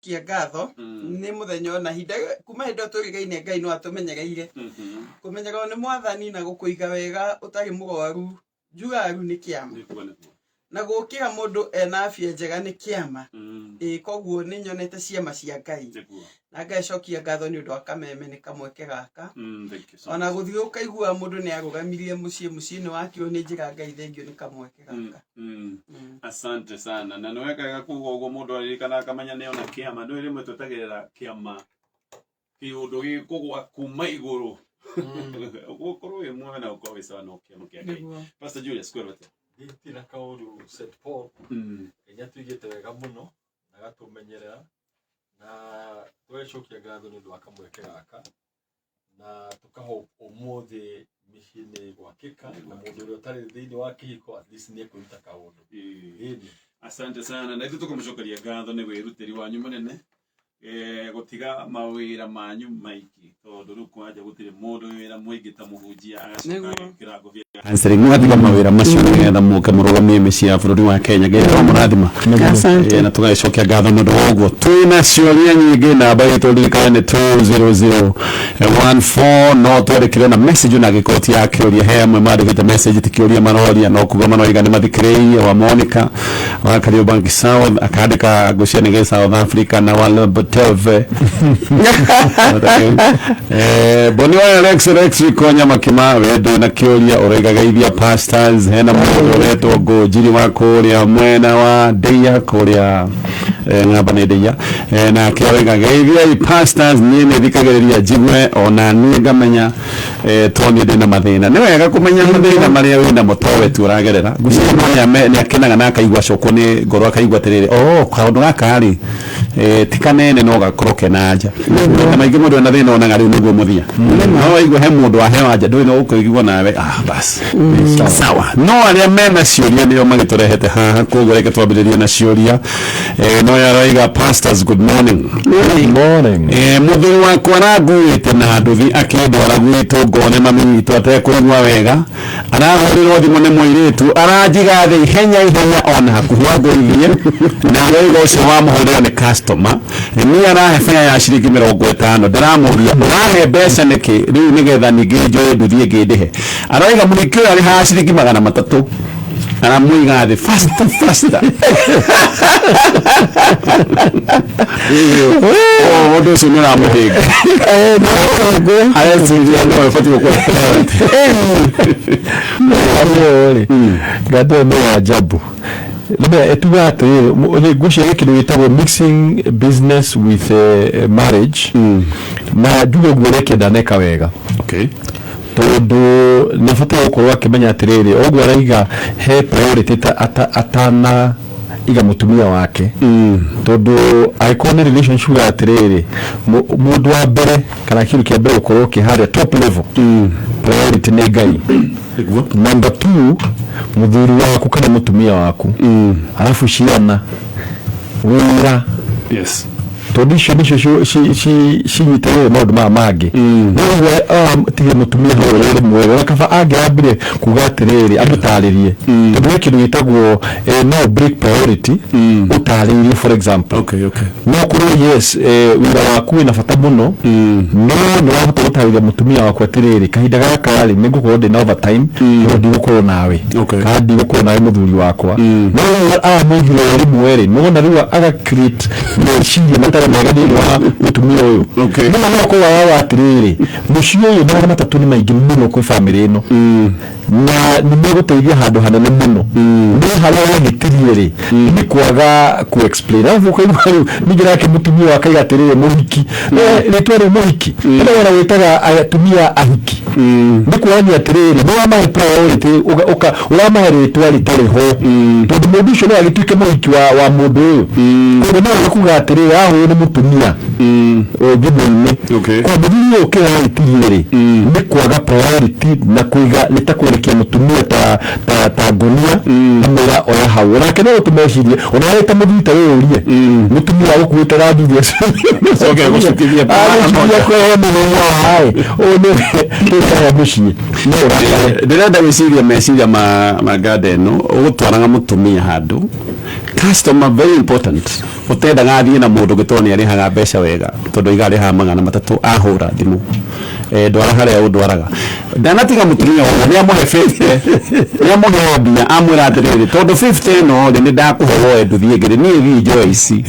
Kia ngatho nĩ mũthenya ona hinda kuma hĩndĩ ĩyo twĩrĩgaine Ngai no atũmenyereire. Kũmenyererwo nĩ mwathani na gũkũiga wega ũtarĩ mũrwaru njugaru nĩ kĩama. Nĩguo nĩguo. Na gũkĩra mũndũ ena afya njega nĩ kĩama. Ĩĩ koguo nĩ nyonete ciama cia Ngai. Nĩguo. Na ngacokia ngatho nĩ ũndũ wa kameme nĩ kamweke gaka. Thank you so Ona much. gũthiĩ ũkaigua mũndũ nĩ arũgamirie mũciĩ mũciĩ nĩ wakirwo nĩ njĩra Ngai thengio nĩ kamweke gaka. Asante sana. Na nĩ wekaga kuga ũguo mũndũ aririkana akamenya nĩ ona kĩama. Nĩ rĩmwe twetagĩrĩra kĩama kĩũndũ gĩkũgwa kuma igũrũ. Gũkorwo wĩ muoyo na gũkorwo wĩ sawa no kĩama kĩa Ngai. Nĩguo. Pastor Julius kwĩrwo atĩa? Gĩtirĩ na kaũru St Paul. Ngai nĩatũigĩte wega mũno na agatũmenyerera na tũgagĩcokia ngatho nĩ ũndũ wa kamweke gaka na tũkahope ũmũthĩ mĩciĩ nĩ gwakĩka na mũndũ ũrĩa ũtarĩ thĩinĩ wa kĩhiko at least nĩ ekwĩruta kaũndũ. Ĩni. Asante sana. Na ithuĩ tũkamũcokeria ngatho nĩ wĩrutĩri wanyu mũnene gũtiga mawĩra manyu maingĩ tondũ rĩu kwanja gũtirĩ mũndũ wĩ wĩra mũingĩ ta mũhunjia agacoka Nĩguo. agekĩra ngũbia counseling mũgatiga mawĩra macio nĩgetha mũke mũrũgamie mĩciĩ ya bũrũri wa Kenya. Ngai aramũrathima. Asante. Na tũgagĩcokia ngatho nĩ ũndũ wa ũguo. Twĩna ciũria nyingĩ, namba itũ ririkane nĩ 20014, no twandĩkĩre na message ona angĩkorwo ti ya kĩũria. He amwe mandĩkĩte message ti kĩũria maroria no kuga maroiga nĩ mathikĩrĩirie. Wa Monica wa Kariobangi South akandĩka ngũcia nĩ South Africa na wa Loboteve. Boni wa Alex Rex Konya Makima we ndũ na kĩũria ũroiga geithia pastors. Hena mũndũ ũretwo Ngũnjiri wa kũrĩa mwena wa Ndeia kũrĩa ng'amba nĩ Ndeia, nake aroiga geithiai pastors, niĩ nĩ thikagĩrĩria njigue ona niĩ ngamenya to niĩ ndĩna mathĩna. Nĩ wega kũmenya mathĩna marĩa wĩnamo to we tu ũragerera. Ngwĩciria mũndũ nĩ akenaga na akaigua acokwo nĩ ngoro akaigua atĩrĩrĩ, oh kaũndũ gaka rĩ ti kanene no gakorwo kena anja. Maita maingĩ mũndũ ena thĩna onaga rĩu nĩguo mũthia, no waigua he mũndũ waheo anja ndũrĩ no ũkũigua nawe bas sawa. No arĩa mena ciũria nĩo magĩtũrehete haha, koguo reke twambĩrĩrie na ciũria. No yaraiga pastors, good morning. Good morning. Mũthuri wakwa aranguĩte na nduthi akĩndwara gwitũ ngone mami witũ atekũigua wega. Arahũrĩrwo thimũ nĩ mũirĩtu aranjiga thĩ ihenya ihenya ona hakuhĩ angũithie, na aroiga ũcio wamũhũrĩra nĩ customer. Niĩ arahe baya ya ciringi 50. Ndĩramũria ũrahe mbeca nĩkĩ rĩu nĩgetha ningĩ njoe nduthi ĩngĩ ndĩhe. Aroiga mũhiki ũyũ arĩhaga ciringi 300 aramũiga thĩ faster faster. Ũndũ ũcio nĩ ũramũhĩnga, areciria no ĩbatiĩ gũkorwo priority. Rĩ ngatho nĩ wa ajabu. Nĩme ĩtuga atĩrĩrĩ, ngwĩciria kĩndũ gĩtagwo mixing business with marriage, na njuge ũguo reke ndaneka wega. Tondũ nĩ abataire gũkorwo akĩmenya atĩrĩrĩ, o ũguo araiga he priority ta atana iga mũtumia wake, tondũ angĩkorwo nĩ relationship ya atĩrĩrĩ, mũndũ wa mbere kana kĩndũ kĩa mbere gũkorwo kĩ harĩa top level priority nĩ Ngai. Number 2 mũthuri waku kana mũtumia waku, alafu ciana, wĩra. Tondũ icio nĩcio cinyitĩrĩire maũndũ maya mangĩ. No ũguo tige mũtumia hau ũrĩa rĩmwe ona kaba angĩambire kuga atĩrĩrĩ amũtarĩrie, tondũ he kĩndũ gĩtagwo no break priority ũtarĩirie. For example, no korwo yes wĩra waku wĩna bata mũno, no nĩ wahota gũtarĩria mũtumia waku atĩrĩrĩ, kahinda gaka rĩ nĩ ngũkorwo ndĩna overtime no ndigũkorwo nawe kana ndigũkorwo nawe mũthuri wakwa. No rĩu aramũigire o rĩmwe rĩ, nĩwona rĩu aga create meciria matarĩ mega thĩinĩ wa mũtumia ũyũ. Nĩma no korwo araga atĩrĩrĩ, mũciĩ ũyũ 300 nĩ maingĩ mũno kwĩ bamĩrĩ ĩno na nĩ megũteithia handũ hanene mũno, no harĩa wahĩtirie rĩ nĩ kwaga ku explain. Arabu ũkaigua rĩu ningĩ nake mũtumia ũyũ akaiga atĩrĩrĩ, mũhiki, rĩtwa rĩu mũhiki ĩno wona wĩtaga atumia ahiki nĩ kuonania atĩrĩrĩ nĩ ũramahe priority, ũramahe rĩtwa rĩtarĩ ho, tondũ mũndũ ũcio no agĩtuĩke mũhiki wa mũndũ ũyũ. Koguo no wega kuga atĩrĩrĩ, ũyũ nĩ mũtumia thimũ-inĩ. Kwa mũthuri ũyũ kĩrĩa ahĩtirie rĩ nĩ kwaga priority na kũiga nĩ ta kwerekia mũtumia ta ngũnia amwĩra oya hau, onake no tũmecirie ona arĩ ta mũthuri ta wĩyũrie mũtumia agũkuĩte na thuri ũcio Acoke agũcukithie agũcukithia kwehe mũthenya waĩ ũyũ nĩ tũkahe mũciĩ no ũrakare. Ndĩrenda gwĩciria meciria ma nganda ĩno ũgũtwaraga mũtumia handũ Customer very important utendaga athiĩ na mũndũ ũngĩ tondũ nĩ arĩhaga mbeca wega, tondũ aiga arĩhaga 300 ahũra thimũ, ndwara harĩa ũndwaraga. Ndanatiga mũtumia wakwa, nĩ amũhe 50, nĩ amũhe mbia, amwĩra atĩrĩrĩ, tondũ 50 ĩno rĩ, nĩ ndakũhe woe nduthi ĩngĩ rĩ, niĩ thiĩ njoe ici.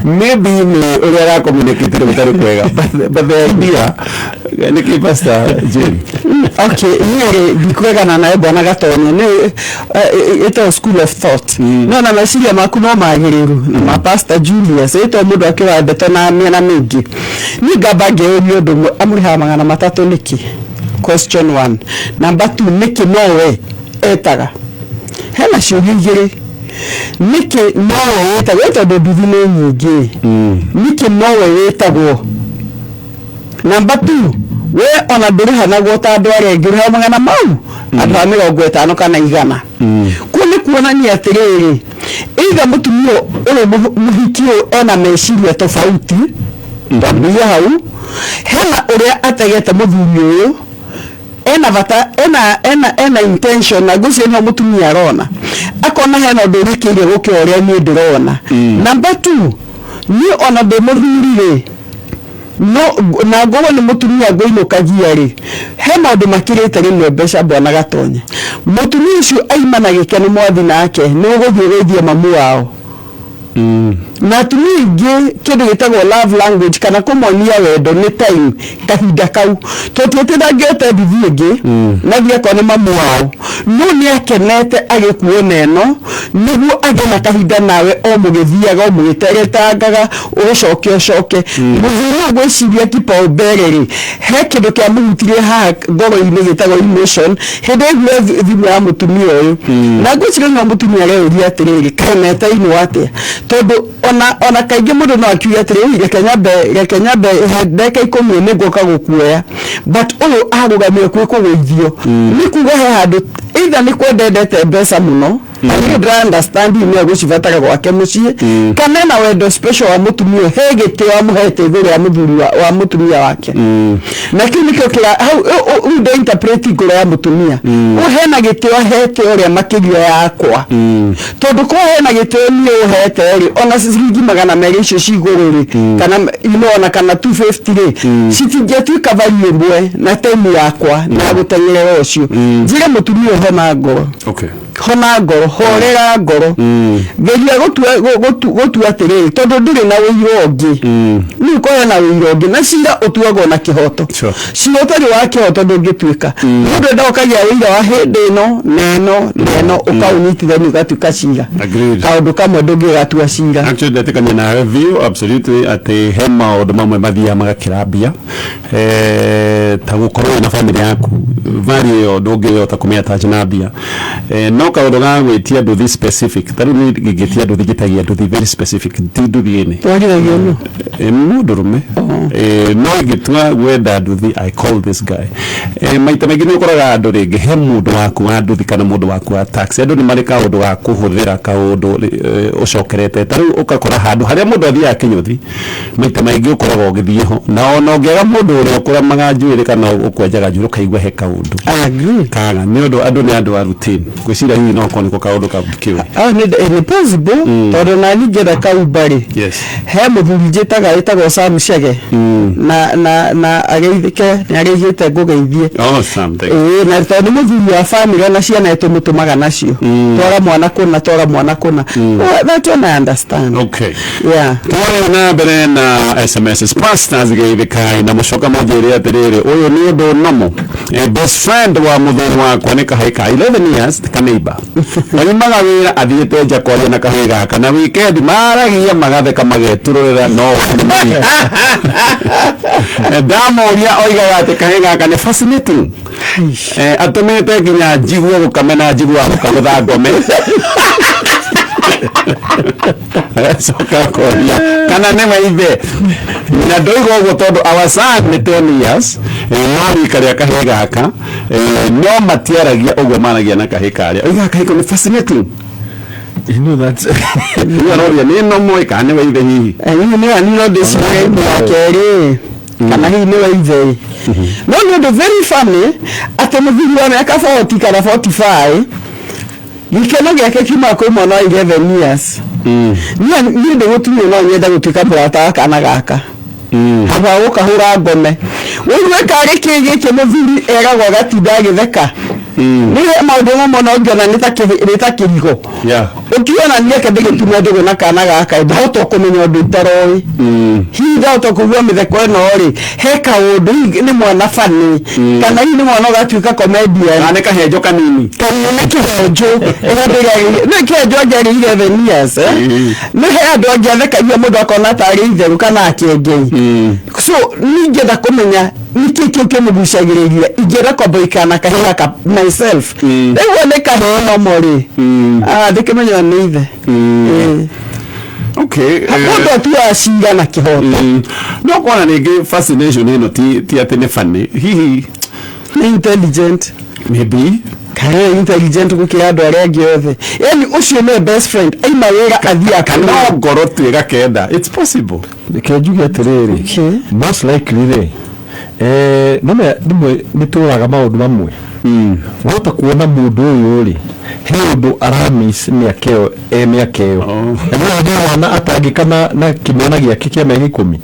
Maybe nĩ ũrĩa aracommunicate gũtarĩ kwega, but the idea nĩkĩ, Pastor Jane? Okay, niĩ rĩ, ndikũregana nawe, bwana Gatonye. Nĩ ĩtagwo school of thought, no na meciria maku no magĩrĩru na ma Pastor Julius, ĩtagwo mũndũ akĩoya ndeto na mĩena mĩingĩ. Niĩ ngamba ngeyũria ũndũ ũmwe: amũrĩhaga 300 nĩkĩ? Question one. Number two, nĩkĩ nowe etaga? Hena ciũria igĩrĩ. Nĩkĩ nowe wĩtagwo? Ĩ tondũ nduthi nĩ nyingĩ, nĩkĩ nowe wĩtagwo? Number two, we ona ndũrĩhanagwo ta andũ arĩa angĩ, ũrĩhagwo magana mau andũ a 50 kana 100. Kũu nĩ kuonania atĩrĩrĩ, either mũtumia ũyũ mũhiki ũyũ ena meciria tofauti. Twambĩrĩria hau, hena ũrĩa ategete mũthuri ũyũ, ena bata, ena intention, na ngwĩciria nĩho mũtumia arona, akona hena ũndũ ũrĩkĩire gũkĩra ũrĩa niĩ ndĩrona. Number two, niĩ ona ndĩ mũthuri rĩ, no na ngorwo nĩ mũtumia ngũinũkagia rĩ, he maũndũ makĩrĩte rĩmwe mbeca, bwana Gatonye. Mũtumia ũcio aima na gĩkeno, mwathi nake nĩ ũgũthiĩ ũgeithie mamu wao. Na atumia aingĩ, kĩndũ gĩtagwo love language kana kũmonia wendo nĩ time, kahinda kau. Tũtiĩtĩ ndangĩote nduthi ĩngĩ nathiĩ akone mamu wao, no nĩ akenete agĩkuona ĩno nĩguo agĩe na kahinda nawe, o mũgĩthiaga o mũgĩteretangaga, ũcoke ũcoke. Mũthuri ũyũ ngwĩciria kipaumbele rĩ, he kĩndũ kĩamũhutirie haha ngoro-inĩ gĩtagwo emotion hĩndĩ ĩguo thimũ ya mũtumia ũyũ. Na ngwĩciria no mũtumia areyũria atĩrĩrĩ, kaĩ metainwo atĩa? Tondũ ona kaingĩ mũndũ no akiuge atĩrĩ, "Ui, reke nyambe he ndagĩka 10 nĩngũka gũkuoya," but ũyũ arũgamire kwĩ kũgũithio, nĩ kuga he handũ either nĩ kwenda endete mbeca mũno, na niĩ ndĩra understand nĩ egũcibatara gwake mũciĩ, kana ena wendo special wa mũtumia ũyũ, he gĩtĩo amũhete igũrũ ya mũthuri wa mũtumia wake. Na kĩu nĩkĩo kĩra hau rĩu ndo interpret ngoro ya mũtumia ũyũ, hena gĩtĩo ahete ũrĩa makĩria yakwa, tondũ ko hena gĩtĩo niĩ ũhete rĩ, ona ciringi 200 icio ci igũrũ rĩ, kana ona kana 250 rĩ, citingĩatuĩka value ĩmwe na time yakwa na gũteng'erera ũcio. Njĩre mũtumia ũyũ, hona ngoro. Hona ngoro, horera ngoro, geria gũtua atĩrĩrĩ, tondũ ndũrĩ na ũira ũngĩ. Rĩu ko hena ũira ũngĩ, na cira ũtuagwo na kĩhoto. Cira ũtarĩ wa kĩhoto ndũngĩtuĩka. Mũndũ enda ũkagĩa ũira wa hĩndĩ ĩno na ĩno na ĩno, ũkaũnyitithania ũgatuĩka cira. Kaũndũ kamwe ndũngĩgatua cira. Actually, ndetĩkania nawe biũ, absolutely, atĩ he maũndũ mamwe mathiaga magakĩra mbia, ta gũkorwo wĩna family yaku, value ĩyo ndũngĩhota kũmĩattach na mbia. No kaũndũ ga gwĩtia nduthi specific, ta rĩu niĩ ngĩtia nduthi, njĩtagia nduthi very specific, ti nduthi ĩnĩ. Twarithagio nũ? Mũndũrũme. No ingĩtua gwenda nduthi, I call this guy. Maita maingĩ nĩ ũkoraga andũ rĩngĩ he mũndũ waku wa nduthi kana mũndũ waku wa taxi. Andũ nĩ marĩ kaũndũ ga kũhũthĩra kaũndũ ũcokerete. Ta rĩu ũgakora handũ harĩa mũndũ athiaga kĩnyũthi, maita maingĩ ũkoragwo ũgĩthiĩ ho, na ona ũngĩaga mũndũ ũrĩa ũkũramaga njuĩrĩ kana ũkwenjaga njuĩrĩ, ũkaigua he kaũndũ I agree. Kaga nĩ ũndũ andũ nĩ andũ a routine. Ngwĩciria hihi no korwo nĩko kaũndũ kau kĩũĩ. Ah, nĩ possible, tondũ nani ngĩenda kaumba rĩ, he mũthuri njĩtaga ĩtagwo Sam Chege, na ageithĩke, nĩ ageithĩte, ngũgeithie. Oh, something. Ĩĩ, na tondũ nĩ mũthuri wa family, ona ciana tũmũtũmaga nacio, twara mwana kũna, twara mwana kũna. Well, that one I understand. Yeah. Tware na mbere na SMS. Pastors, geithĩkai na mũcoka mũnjĩre atĩrĩrĩ, ũyũ nĩ ũndũ nomo. Best friend wa mũthuri wakwa nĩ kahĩĩ ka 11 years, kaneiba oimaga wĩra athiĩte nja kwaria na kahĩĩ gaka, na weekend maragia, magatheka, mageturũrĩra, no ndamoria oigaga atĩ kahĩĩ gaka nĩ fascinating. Atũmĩte nginya njigue gũkamena, njiguaga gũkagũtha ngome. Agacoka akoria kana nĩwe ithe, na ndoiga ũguo tondũ our son nĩ 10 years, no rika rĩa kahĩĩ gaka, no matiaragia ũguo maragia na kahĩĩ karĩa. Oigaga kahĩĩ kau nĩ fascinating. You know that. Rĩu aroria nĩ nomo kana nĩwe ithe hihi. Hihi nĩ niĩ no ndĩciria ithe wa kerĩ, kana hihi nĩwe ithe ĩ. No nĩ ũndũ very funny atĩ mũthuri wa mĩaka 40 kana 45, gĩkeno gĩake kiumaga kwĩ mwana wa 11 years. Niĩ ndĩ mũtumia no nyende gũtuĩka mũrata wa kana gaka haba gũkahũra ngome ũigue karĩ kĩ gĩkĩ mũthuri eragwo agatinda agĩtheka. Nĩ maũndũ mamwe no ngĩona nĩ ta kĩrigo. Ũkiona nĩeke ndĩgĩtume ndũgũ na kana gaka, ndahota kũmenya ũndũ itaroĩ. Hihi ndahota kũigua mĩtheko ĩno rĩ, he kaũndũ, hihi nĩ mwana bani kana hihi nĩ mwana ũgatuĩka comedian. Kana nĩ kahenjo kanini. Kana nĩ kĩhenjo nĩ kĩhenjo angĩarĩ 11 years, eh? Nĩ he andũ angĩ athekagia mũndũ akona tarĩ itherũ kana akĩengei. So ningĩenda kũmenya nĩkĩ kĩu kĩmũgucagĩrĩria. Ingĩenda kwamba gũikara na kahĩĩ gaka myself. Rĩu nĩ kahĩĩ nomo rĩ, ndĩkĩmenya nĩ ithe. Ĩĩ. Mũndũ atuaga cira na kĩhoto. No kona rĩngĩ fascination ĩno ti atĩ nĩ funny hihi. Nĩ intelligent. Maybe. Kana intelligent gũkĩra andũ arĩa angĩ othe, yani ũcio nĩwe best friend, aima wĩra athiĩ. Kana ngoro tu ĩgakenda, it's possible. Reke njuge atĩrĩrĩ, most likely rĩ, nĩme rĩmwe nĩ tũraga maũndũ mamwe. Wahota kuona mũndũ ũyũ rĩ, he ũndũ aramiss mĩaka ĩyo, e mĩaka ĩyo. Na nĩ mwana atangĩka na kĩmwana gĩake kĩa mĩaka 10.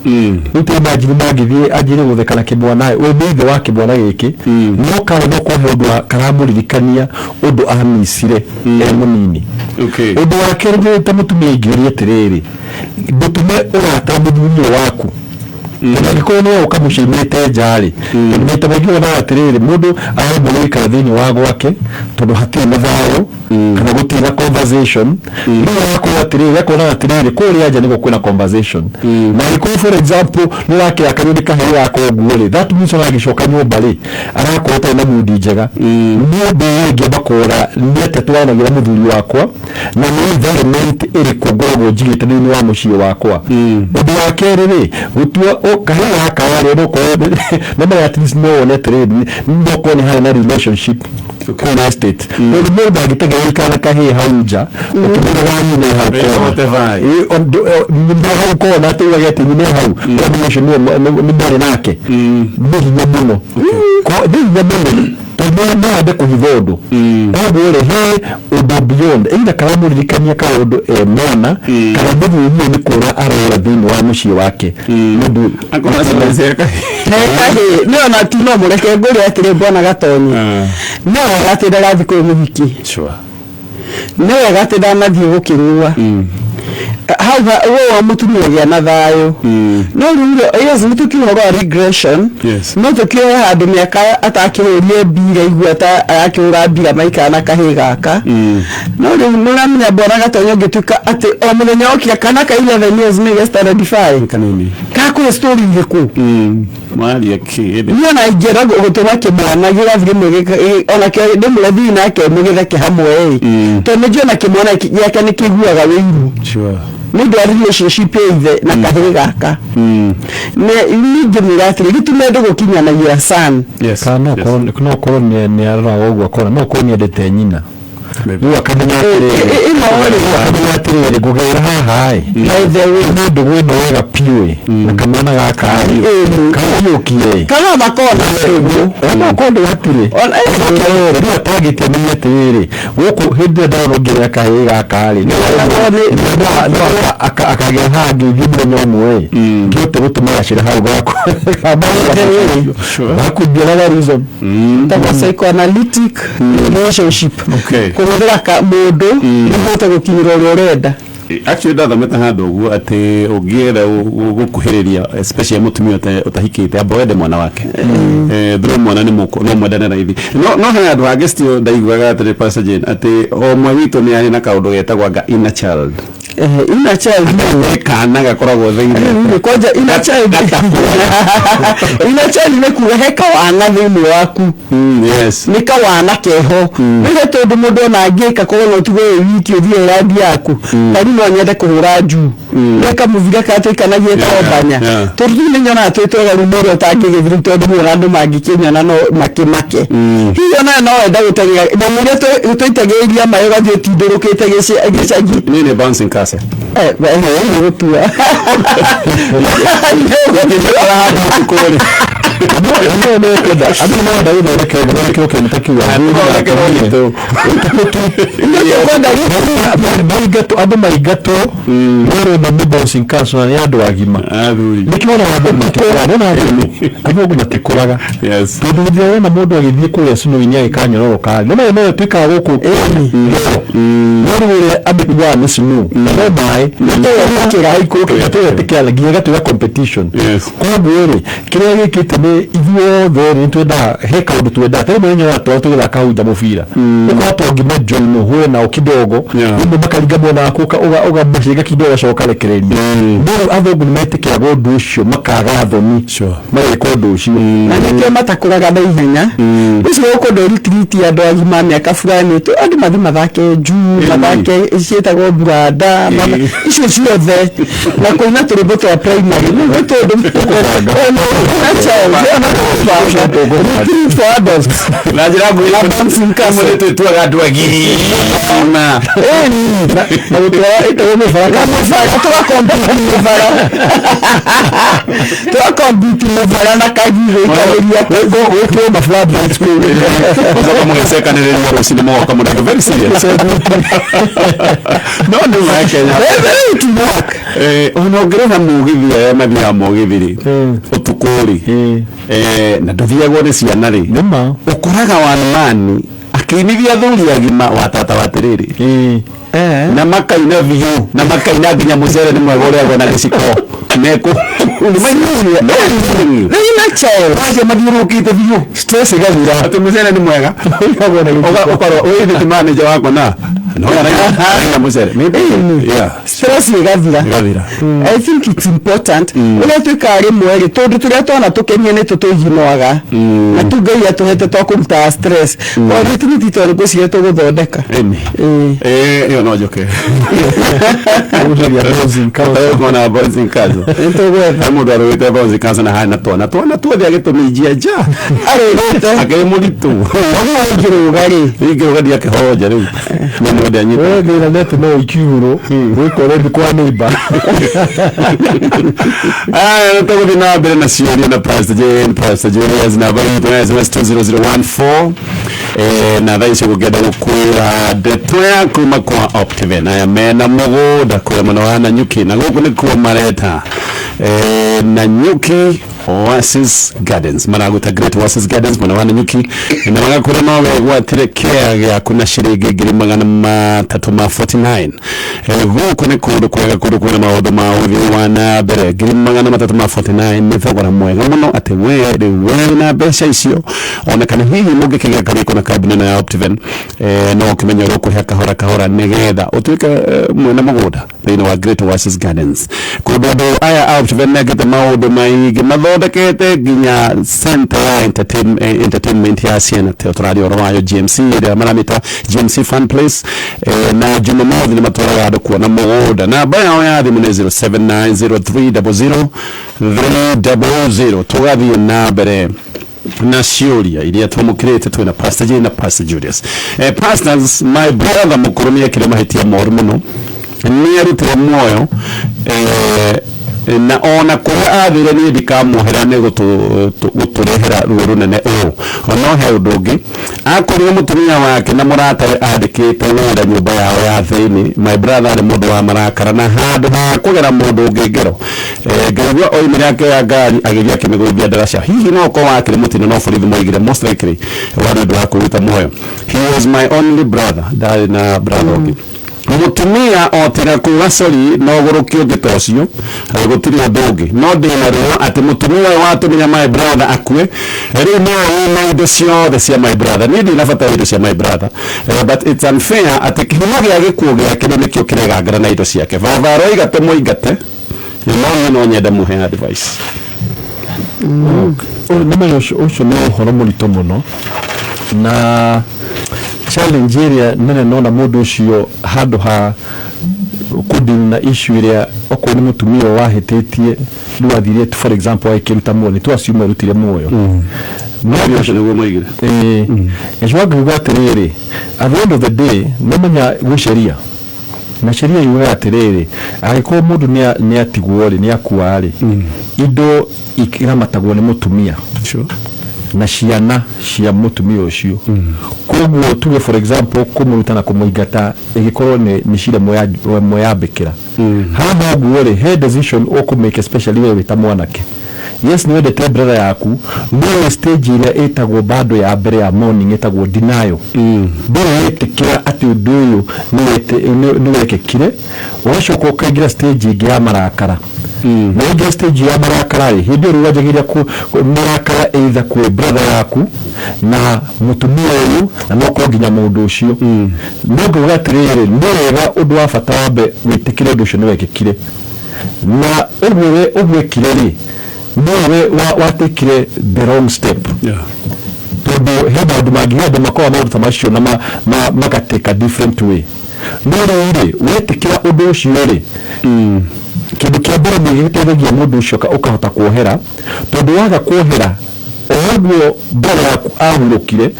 Rĩu ta imagine mangĩthiĩ anjĩre gũtheka na kĩmwana, we nĩ ithe wa kĩmwana gĩkĩ, no karĩ no kũhe ũndũ karamũririkania ũndũ amissire e mũnini. Ũndũ wa kerĩ, nĩ ta mũtumia ingĩũria atĩrĩrĩ, ndũtume ũrata mũthuri ũyũ waku, tondũ angĩkorwo nĩ ũka mũciĩ nja rĩ, tondũ maita maingĩ wonaga atĩrĩrĩ, mũndũ aramba gũikara thĩinĩ wa gwake tondũ hatirĩ na thayũ kana gũtirĩ na conversation. Rĩu agakorwo atĩrĩrĩ, akonaga atĩrĩrĩ, kũrĩa nja nĩguo kwĩna conversation. Na angĩkorwo, for example, nĩ ũrakĩrakania nĩ kahĩĩ gaka ũguo rĩ, that means ona agĩcoka nyũmba rĩ, arakorwo atarĩ na mood njega. Nĩ ũndũ ũyũ ingĩamba kũrora nĩ atĩa twaranagia na mũthuri wakwa na nĩ environment ĩrĩkũ ngoragwo njigĩte thĩinĩ wa mũciĩ wakwa. Ũndũ wa kerĩ rĩ, gũtua kahĩĩ gaka rĩ, no korwo no maya at least no wone atĩrĩrĩ, no korwo nĩ harĩ na relationship kũrĩa estate, tondũ mũndũ ndangĩtegeria kana kahĩĩ hau nja ũkĩmwĩra nyina hau kona. Whatever. Ĩ, nyina hau kona atĩ ugage atĩ nyina hau, tondũ ũcio nĩwe nĩ marĩ nake, nĩ hinya mũno. Nĩ hinya mũno tondũ no ende kũhitha ũndũ. Koguo rĩ, he ũndũ beyond either karamũririkania kaũndũ e mwana kana mũthuri ũyũ nĩ kũra arora thĩinĩ wa mũciĩ wake nĩ ũndũ. Akorwo aciarĩte kahĩĩ. Kahĩĩ nĩ ona ti no mũreke ngũrĩ atĩrĩ, mbona gatonyi, nĩ wega atĩ ndagathiĩ kwĩ mũhiki. Nĩ wega atĩ ndanathiĩ gũkĩnyua hau we wa mũtumia ũgĩa na thayũ. No rĩu rĩ, yes, nĩ tũkiuga ũhoro wa regression. No tũkĩoe handũ mĩaka atakĩhũrie mbira, igua ta arakĩhũra mbira maikara na kahĩĩ gaka. No rĩu nĩ ũramenya, mbona gatonya, ũngĩtuĩka atĩ o mũthenya okira kana ka 11 years nĩ ge standard 5 Kanini. Kakũhe story irĩkũ? Mwaria kĩ? Niĩ ona ingĩenda gũtũma kĩmwana gĩgathiĩ rĩmwe onakĩo ndĩmũrathiĩ nake mũgĩtheke hamwe ĩ, tondũ nĩ njũĩ ona kĩmwana gĩake nĩ kĩiguaga wĩiru nĩ ũndũ wa relationship ya ithe na kahĩĩ gaka. Nĩ ningĩmwĩra atĩrĩ, gĩtume ndũgũkinyanagia son. Kana no no korwo nĩ aroraga ũguo akona no korwo nĩ endete nyina. Maybe. Rĩu akamenya atĩrĩrĩ, Ĩno rĩ, akamenya atĩrĩrĩ, ngũgerera haha ĩ, by the way, nĩ ndũgũ ĩno wega piũ ĩ, na kamwana gaka ĩ, kariũkie ĩ. Kana makona ndũgũ. No korwo ndũ hatirĩ. Rĩu atagĩte amenye atĩrĩrĩ, gũkũ hĩndĩ ĩrĩa ndona ũngĩrĩa kahĩĩ gaka rĩ, no akagĩa hangĩ thiĩ mũthenya ũmwe ĩ, ngĩhote gũtũma gacĩra hau gakwa. Gakundianaga reason. Tagwo psychoanalytic relationship. Kũhũthĩra ka mũndũ nĩguo gũkinyĩra ũrĩa ũrenda. Actually, ndathomete handũ ũguo atĩ ũngĩenda gũkuhĩrĩria, especially mũtumia ũtahikĩte, amba wende mwana wake. Through mwana nĩ mũkũ no mwendane raithi. No he handũ hangĩ still ndaiguaga atĩrĩ, Pastor Jane, atĩ o ũmwe witũ nĩ arĩ na kaũndũ getagwo anga inner child. Inner child. Nĩ kana gakoragwo thĩinĩ. Rĩu kwanja inner child nĩ kuga he kawana thĩinĩ waku. Nĩ kawana keho nĩhe, tondũ mũndũ ona angĩka korwo no ũtigwo wĩ wiki ũthiĩ ĩrandi yaku, ta rĩu no nyende kũhũra njuu kamũbira karĩa tũikanagia tombanya, tondũ rĩu nĩ nyonaga twĩ twega. Rĩu mũndũ ũtangĩgĩthiĩ, tondũ rĩu andũ mangĩkĩnyona no makĩmake. Hihi ona no wenda gũteng'era nyamũ iria tũitagĩrĩria maĩ ũgathiĩ ũtindũrũkĩte gĩcagi? Niĩ nĩ bouncing castle. Nĩ gũtua. Ũtukũ rĩ. Andũ nĩmekwenda, andũ nĩmarenda gũthondekerwo kĩndũ ta kĩu. Thondekerwo gĩtũ. Kwenda. Maingatwo, andũ maingatwo merwo nĩ bouncing castle na nĩ andũ agima. Athuri. Nĩkĩo ona andũ matikũraga, nĩona andũ andũ matikũraga. Tondũ rĩrĩa wona mũndũ agĩthiĩ kũrĩa snow-inĩ agĩkanyororoka, nĩ maĩ no ĩtuĩkaga gũkũ no rĩu ũrĩa amĩkuaga nĩ snow na no maĩ aikũrũkĩra nginya ĩgatuĩka competition. Koguo rĩ, kĩrĩa gĩkĩte nĩ ithuothe rĩ, nĩtwendaga he kaũndũ twendaga ta rĩmwe nyonaga twana tũgĩthaka hau nja mũbira, ũkora to nginya join ũhũre nao kidogo. Rĩmwe makaringa mwena waku, ũgamacinga kidogo, ũgacoka ũkarekereria. No rĩu athũngũ nĩ metĩkĩraga ũndũ ũcio, makaga thoni, mageka ũndũ ũcio. Na nĩkĩo matakũraga na ihenya. Ũcio gũkũ retreat ya andũ agima mĩaka fulani tu, andũ mathi mathake juu, mathake ciĩtagwo buranda, icio ciothe na kũina tũrwĩmbo twa primary nĩ tũndũ retreat for adults. Na njĩra nguhĩ, Na bouncing castle. nĩ twĩtuaga andũ agima. Na gũtwara ĩtagwo mĩbara. Na mũbara, tũgakompiti mũbara, tũgakompiti mũbara na kagigĩikarĩria. Gwĩkĩrwo ma flat lights kũu. Mũcoka mũgĩcekanĩrĩria rũcinĩ, mũgoka mũndũ very serious, no nĩ wa Kenya. Very to work. Ona ũngĩrĩha mũgithi, aya mathiaga mũgithi rĩ ũtukũ rĩ, na ndũthiagwo nĩ ciana rĩ, nĩma ũkoraga one man akĩinithia athuri agima wa tata wa atĩrĩrĩ, na makaina biũ, na makaina nginya mũcere nĩ mwega ũrĩagwo na gĩciko mekũ. Thĩna child. Acio mathiũrũrũkĩte biũ. Stress ĩgathira. Atĩ mũcere nĩ mwega. Ũrĩagwo na gĩciko. Ũkorwo wĩ manager wakwa na no araina mũcere maybe, yeah. Stress ĩgathira. Ĩgathira. I think it's important ũrĩa twĩkaga rĩmwe rĩ, tũndũ tũrĩa twana tũkenie nĩ tũtũiginoaga na tu Ngai atũhete twa kũrutaga stress. O retreat tondũ ngwĩciria tũgũthondeka. Ĩni. Ĩĩ. Ĩyo no njoke. Gũcaria bouncing castle. Kona bouncing castle. Nĩtũgwetha. He mũndũ arũgĩte bouncing castle na harĩ na twana tuothe agĩtũminjia nja. Arũgĩte. Akĩrĩ mũritũ. Ũguo ũngĩrũga rĩ. Ingĩrũga ndiakĩhonja rĩu nĩ mũndũ anyita. We thĩna nĩ atĩ no ũikie igũrũ wĩkore thĩ kwa neighbor. Aya, tũgũthiĩ na mbere na ciũria na Pastor Jane, Pastor Julius, namba itũ ya SMS 20014. Na thaa ici gũkĩenda gũkwĩra ndeto ya kuma kwa Optiven, aya mena mũgũnda kũrĩa mwena wa Nanyuki, na gũkũ nĩkuo mareta Nanyuki Oasis Gardens, maragwĩta Great Oasis Gardens mwena wa Nanyuki, na magakwĩra no wegwatĩre kĩa gĩaku na ciringi 349,000. Gũkũ nĩ kũndũ kwega, kũndũ kwĩna maũndũ ma ũthii wa na mbere. 349,000 nĩ thogora mwega mũno, atĩ we rĩu we na mbeca icio, ona kana hihi mũngĩkĩgĩa karĩko na kambuni ĩno ya Optiven, no ũkĩmenye ũrĩa ũkũrĩha kahora kahora nĩgetha ũtuĩke mwene mũgũnda thĩinĩ wa Great Oasis Gardens, kũndũ andũ aya a Optiven mekĩte maũndũ maingĩ, mathondekete nginya center ya entertainment ya ciana tũraria ũhoro wayo, GMC ĩrĩa maramĩta GMC Fun Place. Na Jumamothi nĩ matwaraga andũ kuona mũgũnda. Namba yao ya thimũ nĩ 0790300300. Tũgathiĩ na mbere na ciũria iria twamũkĩrĩte twĩna Pastor Jane na Pastor Julius. Pastors, my brother mũkũrũ nĩ ekire mahĩtia moru mũno, nĩ arutire muoyo, na ona kũrĩa athire niĩ ndikamuohera nĩ gũtũrehera ruo rũnene ũũ. No he ũndũ ũngĩ, akorire mũtumia wake na mũratawe andĩkĩte wĩra nyũmba yao ya thĩinĩ. My brother arĩ mũndũ wa marakara, na handũ ha kũgera mũndũ ũngĩ ngero, ngaigua oimire akĩoya ngari agĩthiĩ akĩmĩgũithia ndaraca. Hihi no ũkorwo wakĩrĩ mũtino, no borithi moigire most likely warĩ ũndũ wa kwĩruta muoyo. He was my only brother, ndarĩ na brother ũngĩ. Mũtumia o tiga kuga sorry no ũgũrũki ũngĩ ta ũcio, gũtirĩ ũndũ ũngĩ. No ndĩna ruo atĩ mũtumia ũyũ watũmire my brother akue rĩu nĩwe wĩna indo ciothe cia my brother. Niĩ ndina bata wa indo cia my brother, but it's unfair atĩ kĩhumo gĩa gĩkuũ gĩake rĩu nĩkĩo kĩregangana na indo ciake. Baba aroiga tũmũingate, no niĩ no nyende mũhe advice. Nĩmenya ũcio nĩ ũhoro mũritũ mũno na challenge ĩrĩa nene nona mũndũ ũcio handũ ha kũdeal na issue ĩrĩa okorwo nĩ mũtumia ũyũ wahĩtĩtie rĩu athire, for example, agĩkĩruta muoyo, nĩ twassume arutire muoyo, no ũcio nĩguo moigire. Ĩĩ, ngacoka ngauga atĩrĩrĩ, at the end of the day, nĩmenya gwĩ sheria. Na sheria yugaga atĩrĩrĩ, angĩkorwo mũndũ nĩ atigwo rĩ, nĩ akua rĩ, indo ikĩramatagwo nĩ mũtumia na ciana cia mũtumia ũcio. Koguo tuge, for example, kũmũruta na kũmũingata ĩgĩkorwo nĩ cira mweyambĩkĩra haha ũguo rĩ, he decision ũkũmake, especially we wĩ ta mwanake. Yes, nĩ wendete brother yaku, no nĩ stage ĩrĩa ĩtagwo bado ya mbere ya mourning, ĩtagwo denial. Ndũrĩ wetĩkĩra atĩ ũndũ ũyũ nĩ wekĩkire. Ũgacoka ũkaingĩra stage ĩngĩ ya marakara. Na waingĩra stage ya marakara rĩ, hĩndĩ ĩyo rĩu wanjagĩrĩria marakara either kwĩ brother yaku na mũtumia ũyũ, na no korwo nginya mũndũ ũcio. No ngauga atĩrĩrĩ, nĩ wega, ũndũ wa bata wambe wĩtĩkĩre ũndũ ũcio nĩ wekĩkire, na ũguo we ũgwĩkire rĩ, nowe watekire the wrong step, tondũ he maũndũ mangĩ, he andũ makoragwo maũndũ ta macio na magatake a different way. No rĩu rĩ, wetĩkĩra ũndũ ũcio rĩ, kĩndũ kĩa mbere nĩ gĩteithagia mũndũ ũcio ũkahota kuohera, tondũ waga kuohera, o ũguo mbere yaku ahurũkire,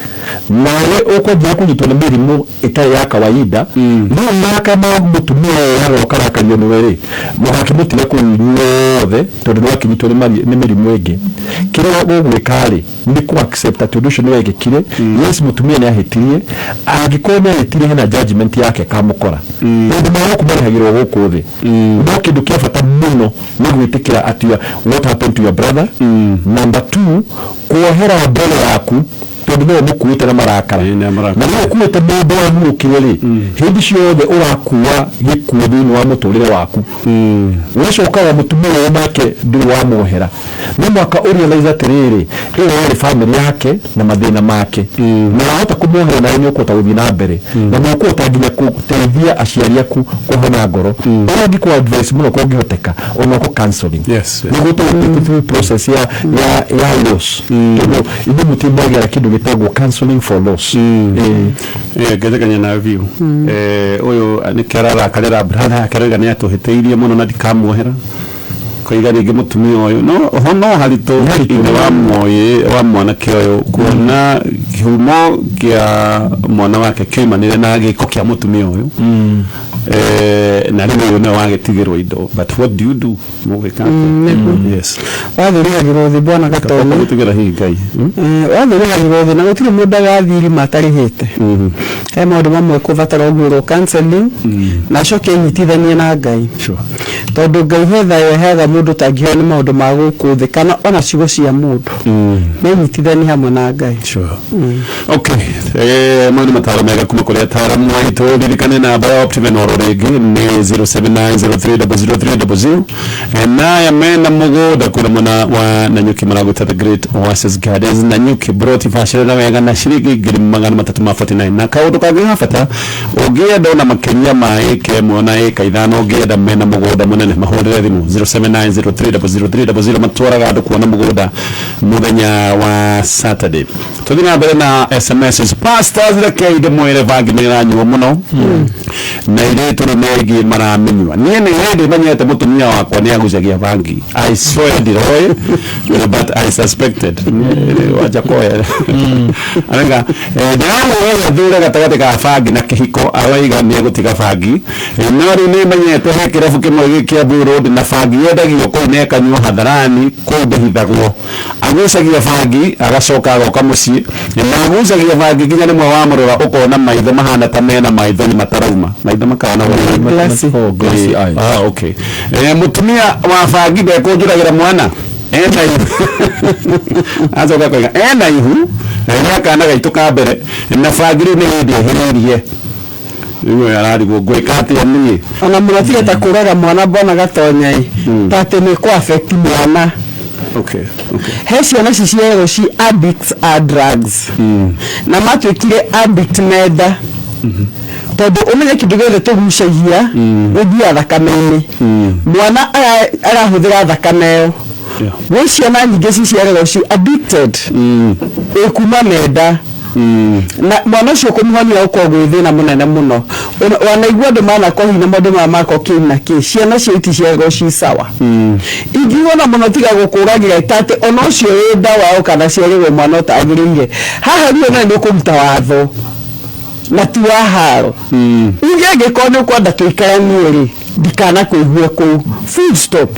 nawe ũkwanjia kũnyitwo nĩ mĩrimũ ĩtarĩ ya kawaida. No maraka ma mũtumia ũyũ yagoka rakario nĩwe rĩ, mũgakĩmũtiga kũu inyuothe, tondũ nĩ wakĩnyitwo nĩ mĩrimũ ĩngĩ. Kĩrĩa ũgwĩka rĩ, nĩ kũ accept atĩ ũndũ ũcio nĩ wekĩkire. Yes, mũtumia nĩ ahĩtirie. Angĩkorwo nĩ ahĩtirie, hena judgment yake kamũkora. Maũndũ ma gũkũ marĩhagĩrwo gũkũ thĩ. No kĩndũ kĩa bata mũno nĩ gwĩtĩkĩra atĩ what happened to your brother. Number two, kuohera mbere yaku, tondũ nĩwe mũkuĩte na marakara. Ĩĩ, nĩ marakara. Na nĩwe ũkuĩte mũndũ wahurũkire rĩ, hĩndĩ ciothe ũrakua gĩkuũ thĩinĩ wa mũtũrĩre waku. Ũgacoka wa mũtumia ũyũ nake ndũrĩ wamuohera. No mwaka ũrealize atĩrĩrĩ, ĩyo yarĩ family yake na mathĩna make, na wahota kũmuohera, nawe nĩ ũkũhota gũthiĩ na mbere, na nĩ ũkũhota nginya gũteithia aciari aku kũhona ngoro. Ũrĩa angĩkũ advice mũno kũngĩhoteka, ona kũ counseling, nĩguo tũgũthiĩ through process ya loss, tondũ ithuĩ mũtimwagĩra kĩndũ gĩtagwo counseling for loss. Ĩĩ. Ngetekania na biũ. Ũyũ nĩkĩo ararakarĩra brother yake, arauga nĩ atũhĩtĩirie mũno na ndikamuohera. Koiga rĩngĩ mũtumia ũyũ no ho no haritũ ithe wa moĩ wa mwanake ũyũ kuona kĩhumo kĩa mwana wake kĩoimanire na gĩko kĩa mũtumia ũyũ. Na rĩu ũyũ nĩwe wagĩtigĩrwo indo, but what do you do? Mũgwĩka atĩa? Yes. Wathũrĩhagĩrwo thĩ, bwana Gatonya. Gũtigĩra hihi Ngai. Wathũrĩhagĩrwo thĩ, na gũtirĩ mũndũ agathiĩ irima atarĩhĩte. He maũndũ mamwe kũbatara ũguĩrwo counseling, na acoke enyitithanie na Ngai, tondũ Ngai he thayũ aheaga mũndũ ũtangĩheo nĩ maũndũ ma gũkũ thĩ kana ona ciugo cia mũndũ. Menyitithanie hamwe na Ngai. Sure. Okay. Mau nĩ mataro mega kuma kũrĩ ataaramu aitũ. Ririkane namba ya Optiven oro rĩngĩ nĩ 0790300300. Naya mena mũgũnda kũrĩa mwena wa Nanyuki maragwĩta The Great Oasis Gardens Nanyuki, broti bacĩrĩra wega na ciringi 349,000. Na kaũndũ kangĩ ga bata, ũngĩenda ona makĩria ma ĩka 1 na ĩka 5, ũngĩenda mena mũgũnda mũnene, mahũrĩre thimũ 0790300300. Matwaraga andũ kuona mũgũnda mũthenya wa Saturday. Tũthiĩ na mbere na SMS. Pastors, rekei ndĩmwĩre, bangi nĩ ĩranyuo mũno na airĩtu nĩ megiĩ maramĩnyua. Niĩ nĩ hĩndĩ menyete mũtumia wakwa nĩ agucagia bangi. I swear ndiroĩ, but I suspected. Wajakoya arauga ndĩramũria thure gatagatĩ ka bangi na kĩhiko, arauga nĩ egũtiga bangi. No rĩu nĩ menyete he kĩrabu kĩmwe gĩ Kiambu Road na bangi yendagio kũu na ĩkanyuo hadharani, kũu ndĩhithagwo. Agucagia bangi agacoka agoka mũciĩ na agucagia bangi nginya rĩmwe wamũrora ũkona maitho mahana ta mena maitho nĩ matarauma, maitho makana. Glassy. Oh, glassy eyes. Ah, okay. Mutumia wa bangi ndekũnjũragĩra mwana ena ihu. Acoka koiga ena ihu na kana gaitũ ka mbere na bangi rĩu nĩ hĩndĩ ehĩrĩirie. Rĩu ararigwo ngwĩka atĩa niĩ. Ona mũno ta kũraga mwana, mbona Gatonya ĩ, ta atĩ nĩ kũ affect mwana. He ciana ciciaragwo ci addicts a drugs, na matuĩkire addict menda, tondũ ũmenye kĩndũ gĩothe tũgucagia gĩthiaga thakame-inĩ. Mwana arahũthĩra thakame ĩyo. Gwĩ ciana nyingĩ ciciaragwo ci addicted ĩ kuma menda, na mwana ũcio kũmũhonia gũkorwo gwĩ thĩna mũnene mũno. Wanaigua andũ manakohi na maũndũ maya ma cocaine na kĩ, ciana cio iticiaragwo ci sawa. Ingiuga ona mũno tiga gũkũragĩra ta atĩ ona ũcio wĩ ndawa o kana ciarĩrwo mwana ũtagĩrĩire haha, rĩu ona nĩ ũkũruta watho. Na ti wa haro. Uge angĩkorwo nĩ ũkwenda tũikaranie rĩ, ndikana kũigue kũu, full stop,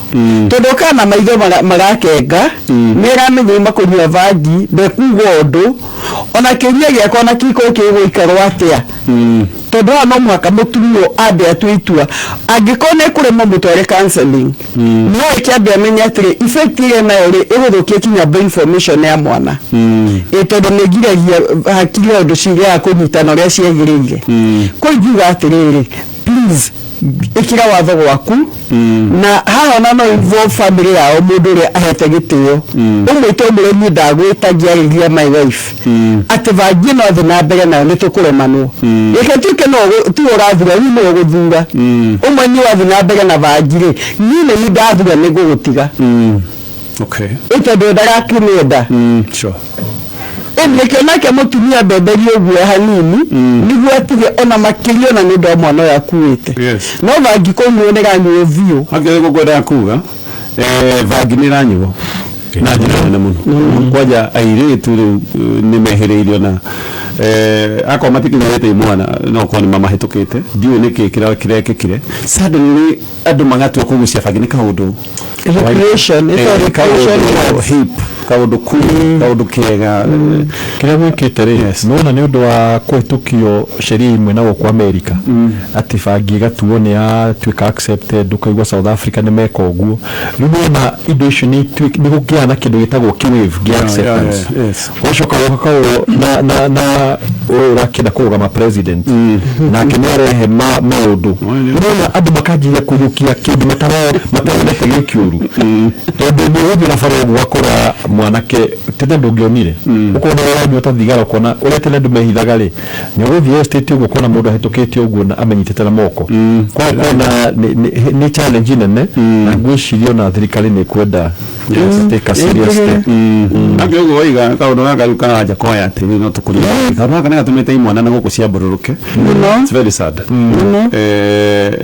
tondũ kana maitho marakenga nĩ aramenya uma kũnyua bangi, ndekuga ũndũ ona kĩũria gĩakwa na kĩkorwo kĩgũikarwo atĩa, tondũ haha no mũhaka mũtumia ambe atue itua. Angĩkorwo nĩ kũremwo, mũtware counseling, no ĩkĩambe amenye atĩrĩ, effect ĩrĩa nayo rĩ ĩgũthũkia kinya brain formation ya mwana, ĩ tondũ nĩ ngiragia hakiri ũndũ cigĩaga kũnyitana ũrĩa ciagĩrĩire. Kũu ingiuga atĩrĩrĩ, please ĩkĩra watho gwaku, na haha ona no involve family yao, mũndũ ũrĩa ahete gĩtĩo, ũmwĩte ũmwĩre niĩ ndagwĩtagia arĩria my wife atĩ bangi ĩno athiĩ na mbere nayo nĩ tũkũremanwo. Reke tuĩke no tiwe ũrathura, rĩu nĩwe ũgũthura ũmwe. Niĩ wathiĩ na mbere na bangi rĩ, niĩ nĩ niĩ ndathura nĩ ngũgũtiga. Ĩ tondũ ndarakĩmĩenda. Nĩkĩo nake mũtumia mbemberie ũguo hanini nĩguo atige, ona makĩria ona nĩ ũndũ wa mwana ũyũ akuĩte. No bangi kũnyuo nĩ ranyuo biũ. Hakĩrĩ gũkwendaga kuga bangi nĩ ĩranyuo na njĩra nene mũno, kwanja airĩtu rĩu nĩ mehĩrĩirio na akorwo matikinyĩrĩte imwana no korwo nĩ mamahĩtũkĩte, ndiũĩ nĩkĩ kĩrekĩkire suddenly andũ magatua kũgucia bangi nĩ kaũndũ. Recreation, ĩtagwo recreation kaũndũ drugs. Hip, kaũndũ cool, kaũndũ kega. Kĩrĩa gwĩkĩte rĩ, nona nĩ ũndũ wa kũhĩtũkio sheria imwe na gũkũ America atĩ bangi ĩgatuo nĩ yatuĩka accepted, ũkaigua South Africa nĩ meka ũguo. Rĩu nĩwona indo icio nĩ gũkĩgĩa na kĩndũ gĩtagwo kĩwave gĩa acceptance. Ũgacoka ũgakorwo na ũyũ ũrakĩenda kũrũgama president nake nĩ arehe maũndũ. Nĩwona andũ makanjia kũiyũkia kĩndũ mataronete gĩ kĩũru, tondũ nĩ ũgũthiĩ na bara ũguo ũgakora mwanake tene ndũngĩonire, ũkona ũranyua ta thigara, ũkona ũrĩa tene andũ mehithaga rĩ, nĩ ũgũthiĩ estate ũguo ũkona mũndũ ahĩtũkĩte ũguo na amenyitĩte na moko. Kwa ũkona nĩ challenge nene, na ngwĩciria ona thirikari nĩ ĩkwenda take a serious step. Nake ũguo waiga kaũndũ gaka rĩu karanja koya atĩ rĩu no tũkũria kaũndũ gaka nĩ gatũmĩte imwana na gũkũ ciambũrũrũke. It's very sad.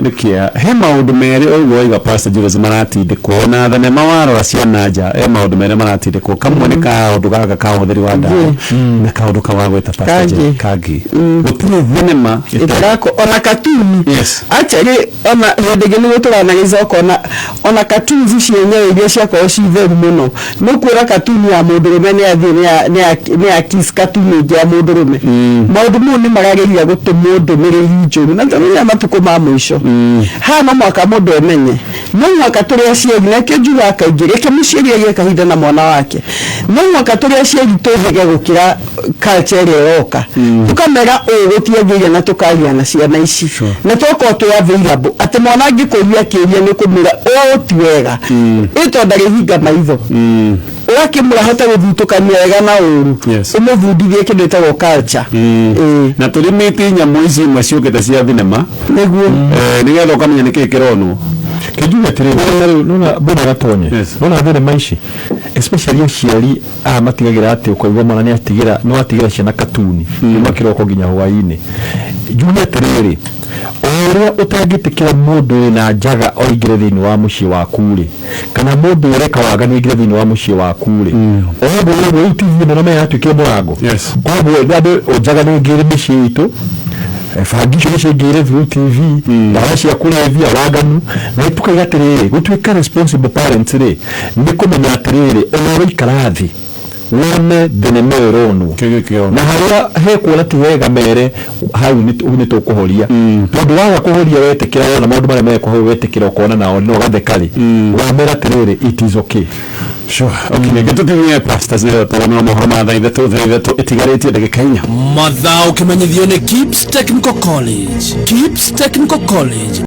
Nĩ kĩa he maũndũ merĩ ũguo waiga, Pastor Julius, maratindĩkwo na thenema warora ciana nja. He maũndũ merĩ maratindĩkwo, kamwe nĩ kaũndũ gaka ka ũhũthĩri wa ndawa na kaũndũ kau wa gwĩta Pastor Kangi. J kangi. Gũtirĩ thenema ĩtarako ona katuni. Actually ona hĩndĩ ĩngĩ nĩguo tũranagĩca, ũkona ona cartoons cienyewe iria ciakorwo ci theru mũno, nĩ kuona katuni ya mũndũrũme nĩ athiĩ nĩ ya kiss katuni ĩngĩ ya mũndũrũme. Maũndũ mau nĩ marageria gũtũmwo ndũmĩrĩri njũru, na tũmenya matukũ ma mũico haha no mũhaka mũndũ emenye, no mũhaka tũrĩ aciari, na kĩo njugaga kaingĩ, reke mũciari agĩe kahinda na mwana wake. No mũhaka tũrĩ aciari tũthege gũkĩra culture ĩrĩa ĩroka, tũkamera ũũ gũtiagĩrĩire, na tũkaria na ciana ici, na twakorwo twĩ available atĩ mwana angĩkũria kĩũria nĩ kũmwĩra ũũ ti wega, ĩ tondũ ndarĩhinga maitho, ũgakĩmwĩra ahote gũthutũkania wega na ũru. Ũmũbundithie kĩndũ gĩtagwo culture. Ĩĩ. Na tũrimĩte nyamũ ici imwe ciũkĩte cia thinema. Nĩguo. Nĩgetha ũkamenya nĩkĩĩ kĩronwo. Kĩnjuge atĩrĩrĩ, nona rĩu nona mbona gatonye. Nona thenema ici, especially aciari aya matigagĩra atĩ ũkaigua mwana nĩ atigĩra nĩ watigĩra ciana katuni kuma kĩroko nginya hwaĩ-inĩ. Njuge atĩrĩrĩ, o ũrĩa ũtangĩtĩkĩra mũndũ wĩna njaga oingĩre thĩinĩ wa mũciĩ waku rĩ, kana mũndũ ũreka waganu aingĩre thĩinĩ wa mũciĩ waku rĩ, o ũguo noguo rĩu TV ĩno nĩyo yatuĩkire mũrango. Koguo andũ njaga nĩ ĩngĩire mĩciĩ itũ, bangi icio nĩ ciaingĩire through TV, ndawa cia kũrebia, waganu, na tukaiga atĩrĩrĩ, gũtuĩka responsible parents rĩ, nĩ kũmenya atĩrĩrĩ, ona ũraikara thĩ wone thenema ĩyo ĩronwo Kĩo kĩo. Na harĩa hekuona ti wega, mere hau nĩ tũkũhoria, tondũ waga kũhoria wetĩkĩra, wona maũndũ marĩa mekwo hau, wetĩkĩra ũkona nao no ũgatheka rĩ, wamera atĩrĩrĩ, it is okay. Sure. Okay, reke tũtigie pastors nĩgetha tũrone mohoro ma thaa 3, thaa 3 ĩtigarĩtie ndagĩka 4. Mathaa ũkĩmenyithio nĩ Kips Technical College. Kips Technical College.